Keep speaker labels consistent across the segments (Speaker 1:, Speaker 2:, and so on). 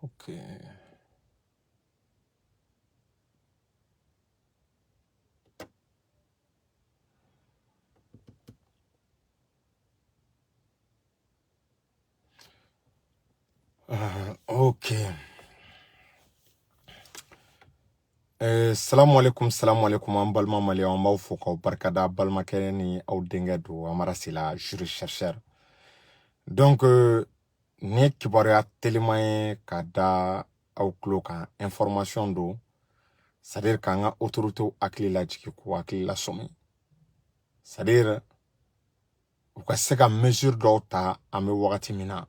Speaker 1: Ok. Ok. Salamu alaikum, salamu alaikum, an balima maliyɛnw, an b'aw fo k'aw barikada. Balimakɛ ni aw denkɛ don, Amara Sila, juriste chercheur. Donc, nin ye kibaruya teliman ye ka da aw tulo kan, information don, c'est à dire k'an ka autorités hakili lajigin, k'u hakili lasɔmi, c'est à dire u ka se ka mesure dɔw ta an bɛ wagati min na.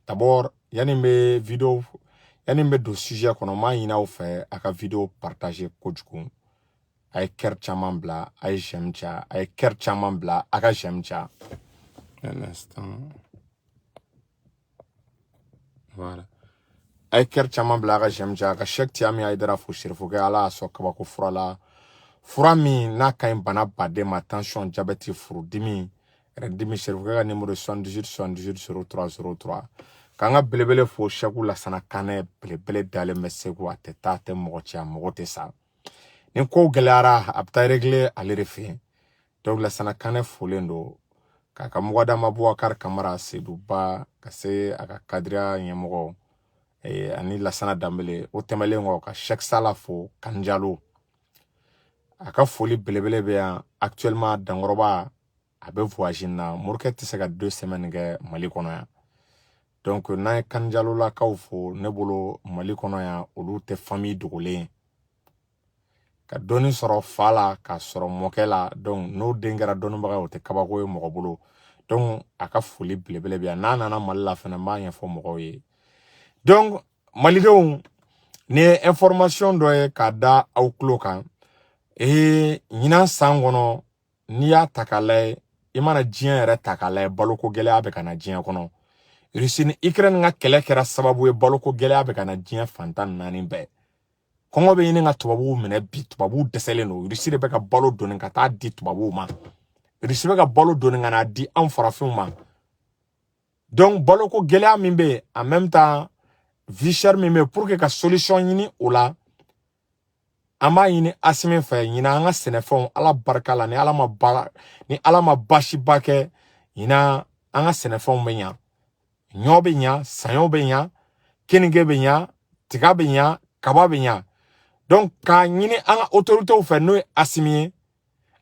Speaker 1: D'abord, yani n bɛ vidéo, yani n bɛ don sujet kɔnɔ, n b'a ɲini aw fɛ a ka vidéo partager kojugu. A ye cœur caman bila, a ye j'aime ca, a ye cœur caman bila, a ka j'aime ca. Un instant. Voilà. A ye cœur caman bila, a ka j'aime ca, ka Cheikh Tiami Haidara fo, Serifokɛ, Ala y'a sɔn kabako fura la. Fura min n'a ka ɲi bana baden ma, tension, diabète, furudimi, dimi. Serifokɛ ka numéro 78 78 03 03. K'an ka belebele fo, Seku Lasana Kanɛ, belebele dalen bɛ Segu, a tɛ taa, a tɛ mɔgɔ ci, a mɔgɔ tɛ sa. Ni ko gɛlɛyara, a bɛ taa régler ale de fɛ yen. Donc Lasana Kanɛ folen don, k'a ka mɔgɔdama Bubakari Kamara, Seduba, ka se a ka kadiriya ɲɛmɔgɔ ani Lasana Danbele. O tɛmɛlen kɔ, ka Cheikh Sala fo, Kanjalo, a ka foli belebele bɛ yan. Actuellement Dankɔrɔba a bɛ voyage na, morikɛ tɛ se ka 2 semaines kɛ Mali kɔnɔ yan. Donc n'an ye Kanjalolakaw fo, ne bolo Mali kɔnɔ yan, olu tɛ famille dogolen ye, ka dɔɔni sɔrɔ fa la, k'a sɔrɔ mɔkɛ la. Donc n'o den kɛra dɔnnibaga ye, o tɛ kabako ye mɔgɔ bolo. Donc a ka foli belebele bɛ yan. N'a nana Mali la fɛnɛ, n b'a ɲɛfɔ mɔgɔw ye. Donc malidenw, nin ye information dɔ ye k'a da aw tulo kan. Ɲinan san kɔnɔ, n'i y'a ta k'a lajɛ, i mana diɲɛ yɛrɛ ta k'a lajɛ, baloko gɛlɛya bɛ ka na diɲɛ kɔnɔ. Russie ni Ukraine ka kɛlɛ kɛra sababu ye, baloko gɛlɛya bɛ ka na diɲɛ fantan naani bɛɛ. Kɔngɔ bɛ ɲini ka tubabuw minɛ bi, tubabuw dɛsɛlen don. Russie de bɛ ka balo doni ka taa di tubabuw ma, Russie bɛ ka balo doni ka n'a di anw farafinw ma. Donc baloko gɛlɛya min bɛ yen, en même temps vie chère min bɛ yen, pour que ka solution ɲini o la, an b'a ɲini Asimi fɛ, ɲinan an ka sɛnɛfɛnw, Ala barika la, ni Ala ma baara, ni Ala ma baasiba kɛ, ɲinan an ka sɛnɛfɛnw bɛ ɲa. Ɲɔ bɛ ɲa, saɲɔ bɛ ɲa, keninge bɛ ɲa, tiga bɛ ɲa, kaba bɛ ɲa. Donc k'a ɲini an ka autorités fɛ, n'o ye Asimi ye,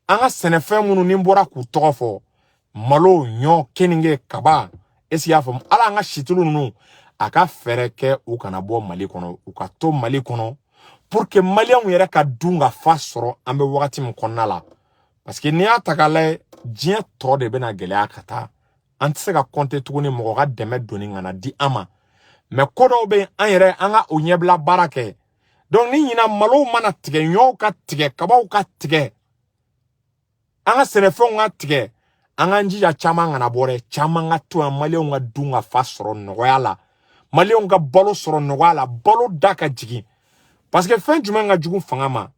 Speaker 1: an ka sɛnɛfɛn minnu ni bɔra k'u tɔgɔ fɔ, malo, ɲɔ, keninge, kaba, est ce que i y'a faamu? Ala an ka situlu ninnu, a ka fɛɛrɛ kɛ u kana bɔ Mali kɔnɔ, u ka to Mali kɔnɔ, pour que maliyɛnw yɛrɛ ka dun ka fa sɔrɔ an bɛ wagati min kɔnɔna la. Parce que n'i y'a ta k'a lajɛ, diɲɛ tɔ de bɛna gɛlɛya ka taa. An tɛ se ka compter tuguni mɔgɔ ka dɛmɛ donni ka na di an ma. Mais ko dɔw bɛ yen, an yɛrɛ an ka o ɲɛbila baara kɛ. Donc ni ɲinan malow mana tigɛ, ɲɔw ka tigɛ, kabaw ka tigɛ, an ka sɛnɛfɛnw ka tigɛ, an k'an jija caman kana bɔ dɛ, caman ka to yan, maliyɛnw ka dun ka fa sɔrɔ nɔgɔya la, maliyɛnw ka balo sɔrɔ nɔgɔya la, balo da ka jigin. Parce que fɛn jumɛn ka jugu fanga ma?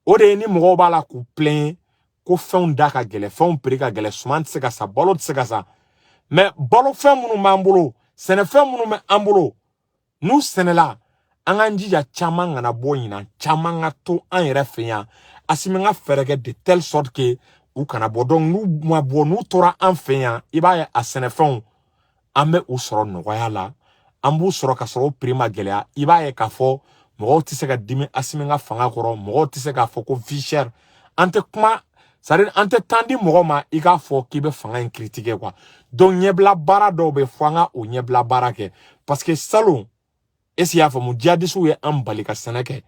Speaker 1: O de ye ni mɔgɔw b'a la k'u plaindre ko fɛnw da ka gɛlɛn, fɛnw prix ka gɛlɛn, suman tɛ se ka san, balo tɛ se ka san. Mais balofɛn minnu b'an bolo, sɛnɛfɛn minnu bɛ an bolo, n'u sɛnɛla, an k'an jija caman kana bɔ ɲinan, caman ka to an yɛrɛ fɛ yan. Asimi ka fɛɛrɛ kɛ de telle sorte que u kana bɔ. Donc n'u ma bɔ, n'u tora an fɛ yan, i b'a ye a sɛnɛfɛnw an bɛ u sɔrɔ nɔgɔya la, an b'u sɔrɔ ka sɔrɔ o prix ma gɛlɛya. I b'a ye k'a fɔ mɔgɔw tɛ se ka dimi Asimi ka fanga kɔrɔ, mɔgɔw tɛ se k'a fɔ ko vie chère. An tɛ kuma, c'est à dire an tɛ temps di mɔgɔ ma i k'a fɔ k'i bɛ fanga in critiquer quoi. Donc ɲɛbila baara dɔw bɛ fɔ, an ka o ɲɛbila baara kɛ. Parce que salon, est ce que i y'a faamu, djihadistes ye an bali ka sɛnɛ kɛ.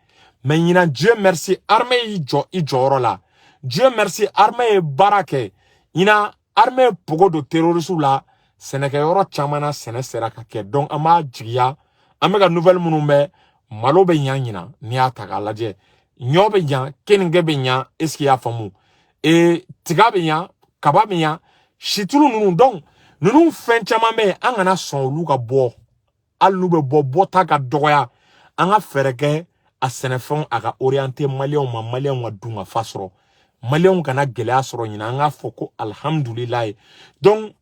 Speaker 1: Mais ɲinan, Dieu merci, armée y'i jɔ i jɔyɔrɔ la. Dieu merci, armée ye baara kɛ. Ɲinan armée ye pogo don terroristes la, sɛnɛkɛyɔrɔ caman na, sɛnɛ sera ka kɛ. Donc an b'a jigiya, an bɛ ka nouvelle minnu mɛn, malo bɛ ɲa ɲinan, n'i y'a ta k'a lajɛ, ɲɔ bɛ ɲa, keninge bɛ ɲa, est ce que i y'a faamu, tiga bɛ ɲa, kaba bɛ ɲa, situlu ninnu. Donc ninnu fɛn caman bɛ yen, an kana sɔn olu ka bɔ. Hali n'u bɛ bɔ, bɔta ka dɔgɔya, an ka fɛɛrɛ kɛ a sɛnɛfɛnw a ka orienté maliyɛnw ma, maliyɛnw ka dun ka fa sɔrɔ, maliyɛnw kana gɛlɛya sɔrɔ ɲinan. An k'a fɔ ko alihamudulilayi. Donc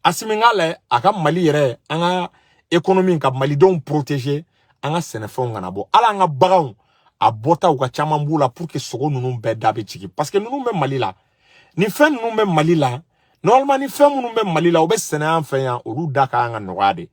Speaker 1: Asimi k'a lajɛ a ka Mali yɛrɛ, an ka Économie ka malidenw protéger, an ka sɛnɛfɛnw kana bɔ, hali an ka baganw a bɔtaw ka caman b'u la, pour que sogo ninnu bɛɛ da bɛ jigin, parce que ninnu bɛ Mali la, ni fɛn ninnu bɛ Mali la. Normalement, ni fɛn minnu bɛ Mali la, o bɛ sɛnɛ an fɛ yan, olu da ka kan ka nɔgɔya de.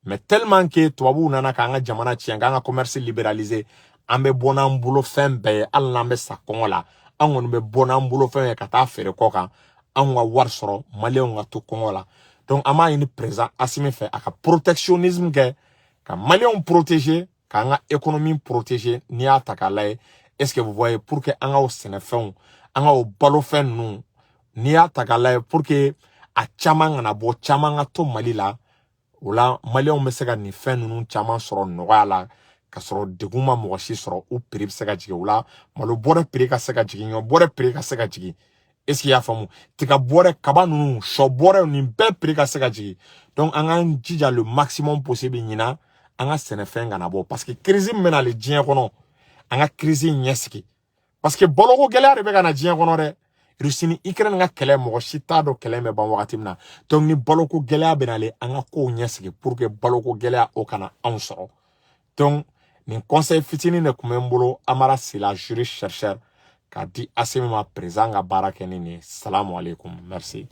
Speaker 1: Mais tellement que tubabuw nana k'an ka jamana tiɲɛ, k'an ka commerce libéraliser, an bɛ bɔ n'an bolo fɛn bɛɛ ye. Hali n'an bɛ sa kɔngɔ la, an kɔni bɛ bɔ n'an bolo fɛn ye ka taa feere kɔ kan, anw ka wari sɔrɔ, maliyɛnw ka to kɔngɔ la. Donc an b'a ɲini président Assimi fɛ, a ka protectionnisme kɛ ka maliyɛnw protéger, k'an ka économie protéger. N'i y'a ta k'a lajɛ, est ce que vous voyez, pour que an ka o sɛnɛfɛnw, an ka o balofɛn ninnu, n'i y'a ta k'a lajɛ, pour que a caman kana bɔ, caman ka to Mali la, o la maliyɛnw bɛ se ka nin fɛn ninnu caman sɔrɔ nɔgɔya la, ka sɔrɔ degun ma mɔgɔ si sɔrɔ. U prix bɛ se ka jigin, o la malo bɔrɛ prix ka se ka jigin, ɲɔ bɔrɛ prix ka se ka jigin. Est ce que i y'a faamu? Tiga bɔrɛ, kaba ninnu, sɔ bɔrɛ, nin bɛɛ prix ka se ka jigin. Donc an k'an jija le maximum possible ɲinan, an ka sɛnɛfɛn kana bɔ, parce que crise min bɛna ale diɲɛ kɔnɔ, an ka crise ɲɛsigi, parce que baloko gɛlɛya de bɛ ka na diɲɛ kɔnɔ dɛ. Russie ni Ukraine ka kɛlɛ, mɔgɔ si t'a dɔn kɛlɛ bɛ ban wagati min na. Donc ni baloko gɛlɛya bɛ nalen, an ka kow ɲɛsigi pour que baloko gɛlɛya o kana anw sɔrɔ. Donc nin conseil fitinin de tun bɛ n bolo, Amara Sila, juriste chercheur, k'a di Assimi ma, président ka baara kɛ ni nin ye. Salamu aleykum, merci.